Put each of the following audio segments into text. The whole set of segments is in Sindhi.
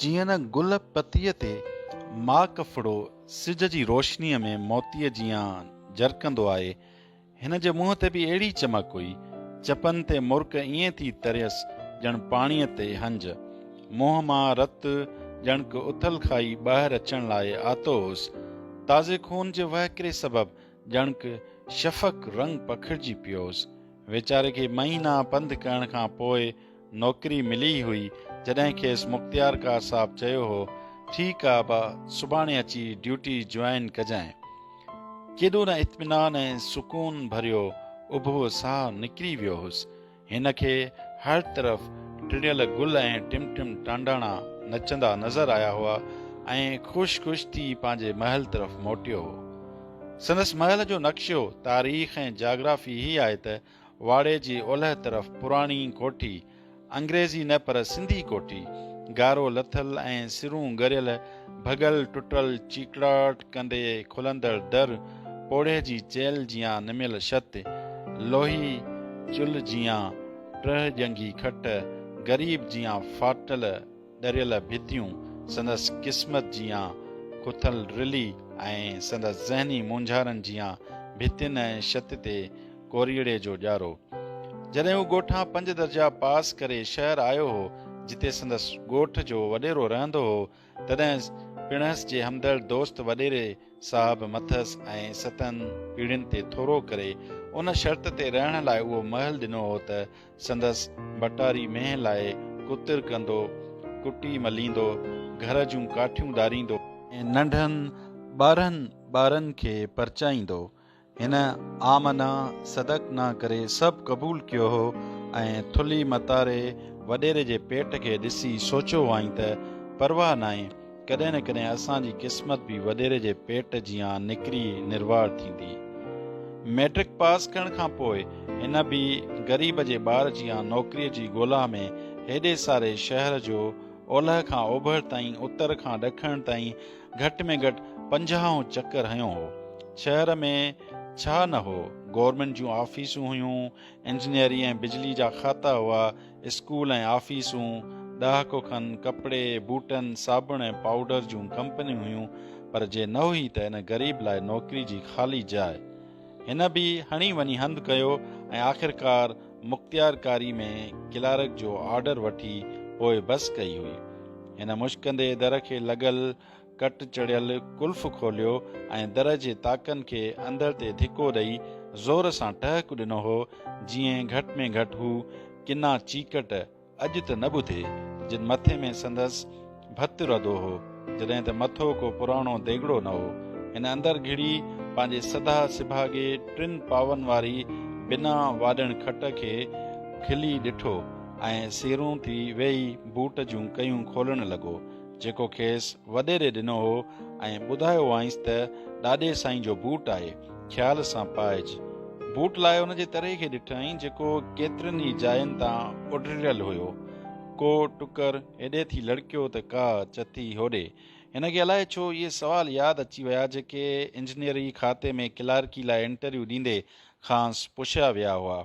جيئن نه گل پتيء تي ماڪ ڦڙو سج جي روشنيء ۾ موتيء جيان جرڪندو آهي، هن جي منهن تي به اهڙي چمڪ هئي. چپن تي مرڪ ائين ٿي تريس ڄڻ پاڻيء تي هنج. منهن مان رت ڄڻڪ اٿل کائي ٻاهر اچڻ لاء آتو هوس. تازي خون جي وهڪري سبب ڄڻڪ شفق رنگ پکڙجي پيو هوس. ويچاري کي مهينا پنڌ ڪرڻ کان پوء نوڪري ملي هئي، جڏهن کيس مختيارڪار صاحب چيو هو، ٺيڪ آ ابا، سڀاڻي اچي ڊيوٽي جوائن ڪجانء. ڪيڏو نه اطمينان ۽ سڪون ڀريو اڀو ساهه نڪري ويو هوس. هن کي هر طرف ٽڙيل گل ۽ ٽمٽم ٽانڊاڻا نچندا نظر آيا هئا ۽ خوش خوش ٿي پنهنجي محل طرف موٽيو هو. سندس محل جو نقشو، تاريخ ۽ جاگرافي هي آهي ته واڙي جي اولهه طرف پراڻي ڪوٺي، انگريزي نه پر سنڌي ڪوٺي، گارو لٿل ۽ سرون ڳريل، ڀڳل ٽٽل چيڪڙاٽ ڪندي کلندڙ در، پوڙهي جي چيلهه جيان نميل ڇت، لوهي چلهه جيان ٽه ڄنگهي کٽ، غريب جيان ڦاٽل ڏريل ڀتيون، سندس قسمت جيان کٿل رلي ۽ سندس ذهني مونجهارن جيان ڀتين ۽ ڇت تي ڪوريئڙي جو ڄارو. جڏهن هو ڳوٺان پنج درجا پاس ڪري شهر آيو هو، جتي سندس ڳوٺ جو وڏيرو رهندو هو، تڏهن پڻهس جي همدرد دوست وڏيري صاحب مٿس ۽ ستن پيڙهين تي ٿورو ڪري، ان شرط تي رهڻ لاء اهو محل ڏنو هو ته سندس ڀٽاري مينهن لاء ڪتر ڪندو، ڪٽي مليندو، گهر جون ڪاٺيون ڏاريندو ۽ ننڍن 12 ٻارن کي پرچائيندو. هن آمنا صدقنا ڪري سڀ قبول ڪيو هو ۽ ٿلهي متاري وڏيري جي پيٽ کي ڏسي سوچيو هئائين ته پرواهه ناهي، ڪڏهن نه ڪڏهن اسان جي قسمت به وڏيري جي پيٽ جيان نڪري نروار ٿيندي. مئٽرڪ پاس ڪرڻ کان پوء هن به غريب جي ٻار جيان نوڪريء جي ڳولا ۾ هيڏي ساري شهر جو اولهه کان اوڀر تائين، اتر کان ڏکڻ تائين گهٽ ۾ گهٽ پنجاهون چڪر هنيو هو. شهر ۾ ڇا نه هو، گورنمينٽ جون آفيسون هيون، انجنيئري ۽ بجلي جا کاتا هئا، اسڪول ۽ آفيسون، ڏهاڪو کن ڪپڙي، بوٽن، صابڻ ۽ پائوڊر جون ڪمپنيون هيون، پر جي نه هئي ته ان غريب لاء نوڪري جي خالي جاء. هن به هڻي وڃي هنڌ ڪيو ۽ آخرڪار مختيارڪاري ۾ ڪلارڪ جو آرڊر وٺي پوء بس ڪئي هئي. هن مشڪندي در کي لڳل ڪٽ چڙهيل قلف کوليو ۽ در جي تاڪن کي اندر تي ڌڪو ڏئي زور سان ٽهڪ ڏنو هو، جيئن گهٽ ۾ گهٽ هو ڪنا چيڪٽ اڄ ته نه ٻڌي، جن مٿي ۾ سندس ڀت رڌو هو، جڏهن ته مٿو ڪو پراڻو ديڳڙو نه هو. هن اندر گهڙي پنهنجي سدا سڀاڳي ٽن پاون واري بنا واڏڻ کٽ کي کلي ڏٺو ۽ سيرون ٿي ويهي بوٽ جون ڪيون کولڻ لڳو، جيڪو کيس وڏيري ڏنو هو ۽ ٻڌايو هئائينس ته ڏاڏي سائين جو بوٽ آهي، خيال سان پائج. بوٽ لاهي ان جي تري کي ڏٺائين، جيڪو ڪيترين ئي جاين تان اڊڙيل هيو. ڪو ٽڪر هيڏي ٿي لڙڪيو ته ڪا چٿي هوڏي. هن کي الائي ڇو اهي سوال ياد اچي ويا، جيڪي انجنيئري کاتي ۾ ڪلارڪي لاء انٽرويو ڏيندي کانئس پڇيا ويا هئا.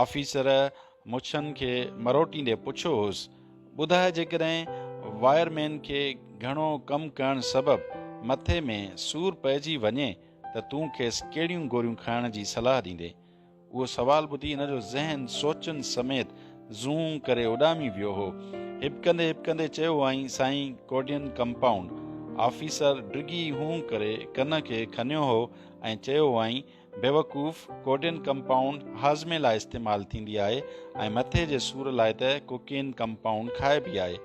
آفيسر مڇن کي مروٽيندي پڇيو هوس، ٻڌاء جيڪڏهن وائر مين کي گهڻو ڪم ڪرڻ سبب مٿي ۾ سور پئجي وڃي ته تون کيس ڪهڙيون گوريون کائڻ جي صلاح ڏيندين؟ اهو سوال ٻڌي هن جو ذهن سوچن سميت زون ڪري اڏامي ويو هو. هٻڪندي هٻڪندي چيو هئائين، سائين ڪوڊين ڪمپائونڊ. آفيسر ڊگهي هون ڪري ڪن کي کنيو هو ۽ چيو هئائين، بيوقوف، ڪوڊين ڪمپائونڊ هاضمي لاء استعمال ٿيندي آهي ۽ مٿي جي سور لاء ته ڪوڪين ڪمپائونڊ کائبي آهي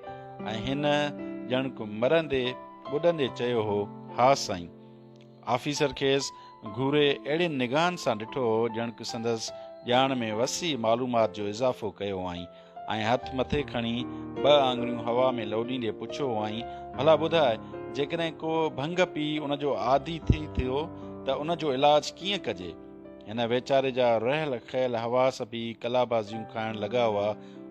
۽ هن ڄڻڪ مرندي ٻڏندي چيو هو، ها سائين. آفيسر کيس گهوري اهڙين نگاهن سان ڏٺو هو ڄڻڪ سندس ڄاڻ ۾ وسيع معلومات جو اضافو ڪيو هئائين. ۽ هٿ مٿي کڻي ٻه آڱريون هوا ۾ لوڏيندي پڇيو هئائين، ڀلا ٻڌاء، جيڪڏهن ڪو ڀنگ پي ان جو عادي ٿي ٿيو ته ان جو علاج ڪيئن ڪجي؟ هن ويچاري جا رهيل کهيل حواس به قلابازيون کائڻ لڳا هئا.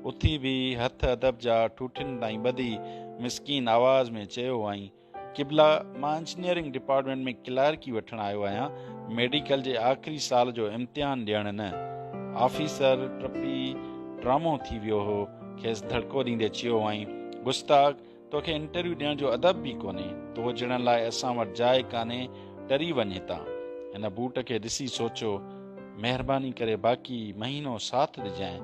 اٿي به هٿ ادب جا ٺوٺين تائين ٻڌي مسڪين آواز ۾ چيو هئائين، قبلا، مان انجنيئرنگ ڊپارٽمينٽ ۾ ڪلارڪي وٺڻ آيو آهيان، ميڊيڪل جي آخري سال جو امتحان ڏيڻ نه. آفيسر ٽپي ٽرامو ٿي ويو هو، کيس ڌڙڪو ڏيندي چيو هئائين، گستاخ، توکي انٽرويو ڏيڻ جو ادب به ڪونهي. تو جهڙن لاء اسان وٽ جاء ڪانهي، ٽري وڃ هتان. هن بوٽ کي ڏسي سوچيو، مهرباني ڪري باقي مهينو ساٿ ڏجانء،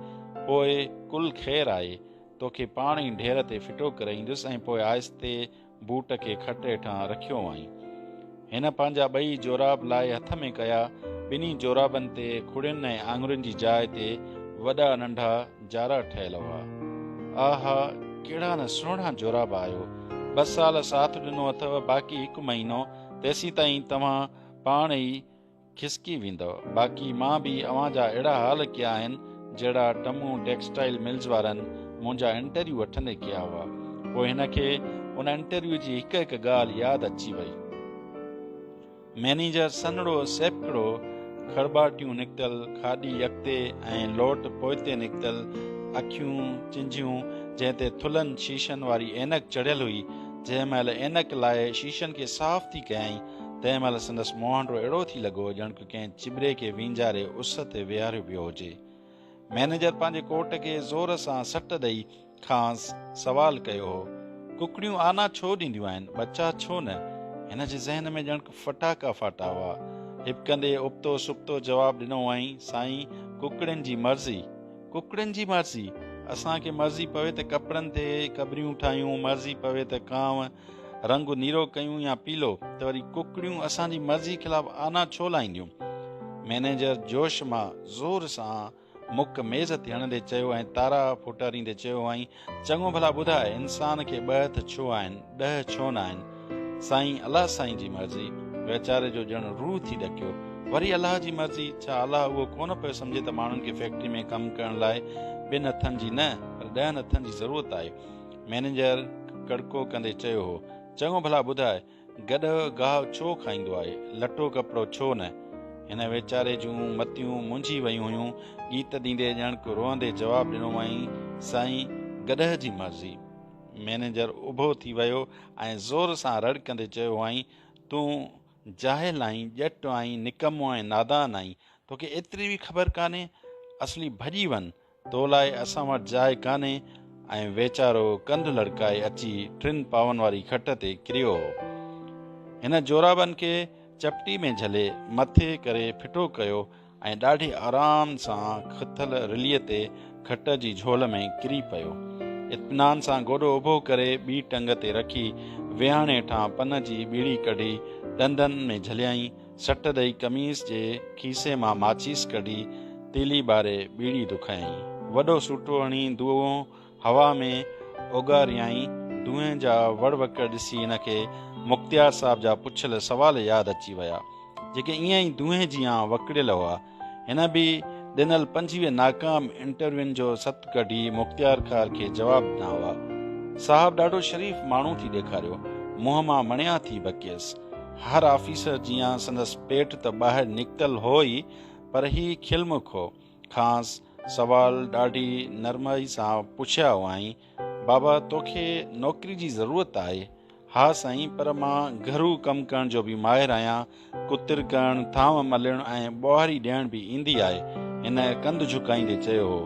پوء ڪل خير آهي. توکي پاڻ ئي ڍير تي ڦٽو ڪري ايندس ۽ پوء آهستي بوٽ کي کٽ هيٺان رکيو هئائين. هن پنهنجا ٻئي جوراب لاهي هٿ ۾ ڪيا. ٻنهي جورابن تي کڙين ۽ آڱرين جي جاء تي وڏا ننڍا جارا ٺهيل هئا. آها! ڪهڙا نه سهڻا جوراب آهيو. ٻه سال ساٿ ڏنو اٿئو، باقي هڪ مهينو، تيسيتائين توهان پاڻ ئي کسڪي ويندؤ. باقي مان به اوهان جا اهڙا حال ڪيا آهن، جهڙا ٽمون ٽيڪسٽائيل ملز وارن منهنجا انٽرويو وٺندي ڪيا هئا. پوء هن کي ان انٽرويو جي هڪ هڪ ڳالهه ياد اچي وئي. مئنيجر سنهڙو سيپڪڙو، کڙٻاٽيون نڪتل، کاڏي اڳتي ۽ لوٽ پوئتي نڪتل، اکيون چنجهيون، جنهن تي ٿلهن شيشن واري عينڪ چڙهيل هئي. جنهن مهل عينڪ لاهي شيشن کي صاف ٿي ڪيائين، تنهن مهل سندس مهانڊو اهڙو ٿي لڳو ڄڻ ڪنهن چٻري کي وينجهاري اس تي ويهاريو ويو هجي. مئنيجر پنهنجي ڪوٽ کي زور سان سٽ ڏئي کانئس سوال ڪيو هو، ڪڪڙيون آنا ڇو ڏينديون آهن، ٻچا ڇو نه؟ هن جي ذهن ۾ ڄڻڪ ڦٽاڪا ڦاٽا هئا. هٻڪندي ابتو سبتو جواب ڏنو هئائين، سائين، ڪڪڙين جي مرضي. ڪڪڙين جي مرضي؟ اسان کي مرضي پوي ته ڪپڙن تي ڪٻريون ٺاهيون، مرضي پوي ته ڪانء رنگ نيرو ڪيون يا پيلو ته وري ڪڪڙيون اسان جي مرضي خلاف آنا ڇو لاهينديون؟ مئنيجر جوش مان زور سان مڪ ميز تي هڻندي چيو ۽ تارا ڦوٽاريندي چيو هئائين، چڱو ڀلا ٻڌاء انسان کي ٻه هٿ ڇو آهن، ڏهه ڇو نه آهن؟ سائين الله سائين جي مرضي. ويچاري جو ڄڻ روح ٿي ڏڪيو. وري الله جي مرضي؟ ڇا الله اهو ڪونه پيو سمجهي ته ماڻهن کي فيڪٽري ۾ ڪم ڪرڻ لاء ٻن هٿن جي نه پر ڏهن هٿن جي ضرورت آهي؟ مئنيجر ڪڙڪو ڪندي چيو هو، چڱو ڀلا ٻڌاء، گڏهه گاهه ڇو کائيندو آهي، لٽو ڪپڙو ڇو نه؟ هن ويچاري جون متيون منجهي ويون هيون، ڳيت ڏيندي ڄڻڪ روئندي جواب ڏنو هئائين، سائين، گڏهه جي مرضي. مئنيجر اڀو ٿي ويو ۽ زور سان رڙ ڪندي چيو هئائين، تون جاهل آهين، ڄٽ آهين، نڪمو ۽ نادان آهين، توکي ايتري به خبر ڪانهي؟ اصلي ڀڄي وڃ، تو لاء اسان وٽ جاء ڪانهي ۽ ويچارو ڪنڌ لڙڪائي اچي ٽن پاون واري کٽ تي ڪريو هو. هن جورابن کي چپٽي ۾ جهلي مٿي ڪري ڦٽو ڪيو ۽ ڏاڍي آرام سان کٿل رليء تي کٽ جي جهول ۾ ڪري پيو. اطمينان سان گوڏو اڀو ڪري ٻي ٽنگ تي رکي ويهاڻي هيٺان پن جي ٻيڙي ڪڍي ڏندن ۾ جهليائين. سٽ ڏئي قميص جي کيسي مان ماچيس ڪڍي تيلي ٻاري ٻيڙي دکايائين. وڏو سوٽو هڻي دونهون هوا ۾ اوڳاريائين. دونهين جا وڙ وڪڙ ڏسي هن کي مختيار صاحب جا پڇيل سوال ياد اچي ويا، جيڪي ائين ئي دونهين جيان وڪڙيل هئا. هن به ڏنل 25 ناڪام انٽرويوئن جو ست ڪڍي مختيارڪار کي جواب ڏنا هئا. صاحب ڏاڍو شريف ماڻهو ٿي ڏيکاريو. منهن مان مڻيا ٿي بڪيس. هر آفيسر جيان سندس پيٽ ته ٻاهر نڪتل هو ئي پر هي کلمک هو. کانئس سوال ڏاڍي نرمائي سان پڇيا هئائين، بابا توکي نوڪري جي ضرورت آهي؟ ها سائين پر مان گهرو ڪم ڪرڻ جو به ماهر آهيان، ڪتر ڪرڻ، ٿانو ملڻ ۽ ٻوهاري ڏيڻ به ايندي آهي. هن ڪنڌ جهڪائيندي چيو هو.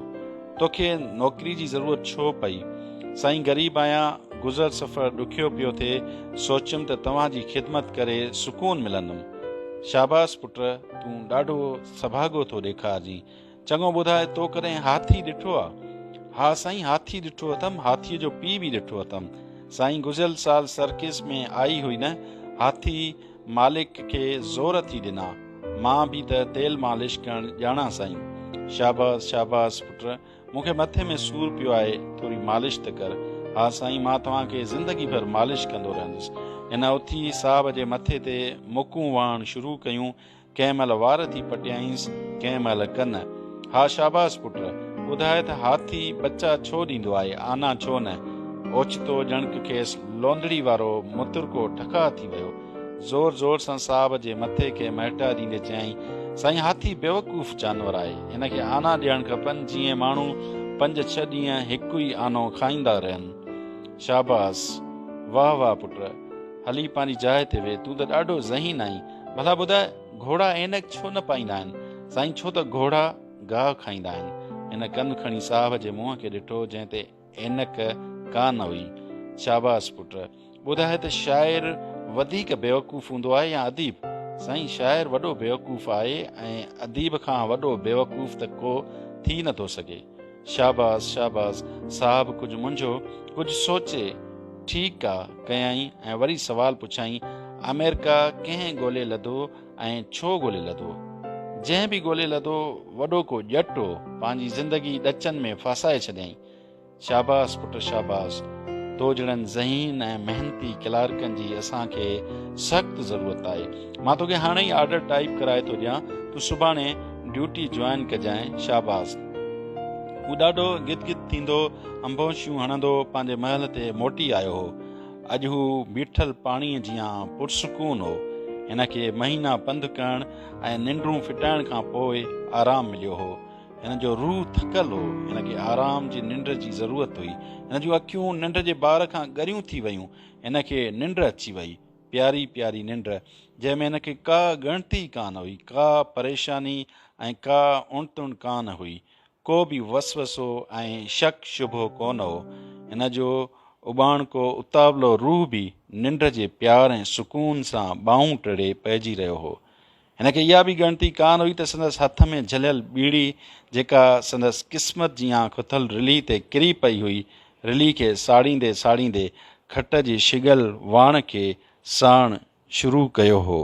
توکي نوڪري جي ضرورت ڇو پئي؟ سائين غريب آهيان، گذر سفر ڏکيو پيو ٿئي، سوچيم ته توهان جي خدمت ڪري سڪون ملندم. شاباس پٽ، تون ڏاڍو سڀاڳو ٿو ڏيکارجين. چڱو ٻڌاء تو ڪڏهن هاٿي ڏٺو آ؟ ها سائين هاٿي ڏٺو اٿم، هاٿيء جو پيء به ڏٺو اٿم. سائين گذريل سال سرڪس ۾ آئي هئي نه، هاٿي مالڪ کي زور ٿي ڏنا. مان به ته تيل مالش ڪرڻ ڄاڻان سائين. شاباس شاباس پٽ، مون کي مٿي ۾ سور پيو آهي، ٿوري مالش ته ڪر. ها سائين مان توهان کي زندگي ڀر مالش ڪندو رهندس. هن اٿي صاحب جي مٿي تي مڪون وهڻ شروع ڪيون. ڪنهن مهل وار ٿي پٽيائينس، ڪنهن مهل ڪن. ها شاباس پٽ، ٻڌاء ته هاٿي ٻچا ڇو ڏيندو آهي، آنا ڇو نه؟ اوچتو ڄڻڪ کيس لوندڙي وارو مترڪو ٺڪاء ٿي ويو. زور زور سان صاحب جي مٿي کي مهٽا ڏيندي چيائين، سائين هاٿي بيوقوف جانور آهي، هن کي آنا ڏيڻ کپن، جيئن ماڻهو پنج ڇهه ڏينهن هڪ ئي آنو کائيندا رهن. شاباس! واهه واهه پٽ! هلي پنهنجي جاء تي ويهه، تون ته ڏاڍو ذهين آهين. ڀلا ٻڌاء گهوڙا عينڪ ڇو نه پائيندا آهن؟ سائين ڇو ته گهوڙا گاهه کائيندا آهن. هن ڪن کڻي صاحب جي منهن کي ڏٺو جنهن تي عينڪ ڪا نه هئي. شاباس پٽ! ٻڌاء ته شاعر وڌيڪ بيوقوف هوندو آهي يا اديب؟ سائين شاعر وڏو بيوقوف آهي ۽ اديب کان وڏو بيوقوف ته ڪو ٿي نه ٿو سگهي. شاباس شاباس صاحب ڪجهه منجهيو، ڪجهه سوچي، ٺيڪ آ ڪيائين ۽ وري سوال پڇيائين، آمريڪا ڪنهن ڳولي لڌو ۽ ڇو ڳولي لڌو؟ جنهن به ڳولي لڌو وڏو ڪو ڄٽ هو، پنهنجي زندگي ڏچن ۾ ڦاسائي ڇڏيائين. شاباس پٽ شاباس، تو جهڙن ذهين ۽ محنتي ڪلارڪن جي اسان کي سخت ضرورت آهي. مان توکي هاڻي ئي آرڊر ٽائيپ ڪرائي ٿو ڏيان، تون سڀاڻي ڊيوٽي جوائن ڪجانء. شاباس. هو ڏاڍو گد گد ٿيندو انبوشيون هڻندو پنهنجي محل تي موٽي آيو هو. اڄ هو بيٺل پاڻيء جيان پرسڪون هو. هن کي مهينا پنڌ ڪرڻ ۽ ننڊون ڦٽائڻ کان پوء آرام مليو هو. هن جو روح ٿڪل هو. هن کي آرام جي ننڊ جي ضرورت هئي. هن جون اکيون ننڊ جي بار کان ڳريون ٿي ويون. هن کي ننڊ اچي وئي. پياري پياري ننڊ، جنهن ۾ هن کي ڪا ڳڻتي ڪانه هئي، ڪا پريشاني ۽ ڪا اڻ تڻ ڪانه هئي. ڪو به وسوسو ۽ شڪ شبهو ڪونه هو. هن جو اٻاڻڪو اتاولو روح به ننڊ جي پيار ۽ سڪون سان ٻانهون ٽڙي پئجي رهيو هو. هن کي اها به ڳڻتي ڪانه هئي ته سندس هٿ ۾ جهليل ٻيڙي، جيڪا سندس قسمت جيان کٿل رلهي تي ڪري پئي هئي، رلهي کي ساڙيندي ساڙيندي کٽ جي شگل واڻ کي ساڙڻ شروع ڪيو هو.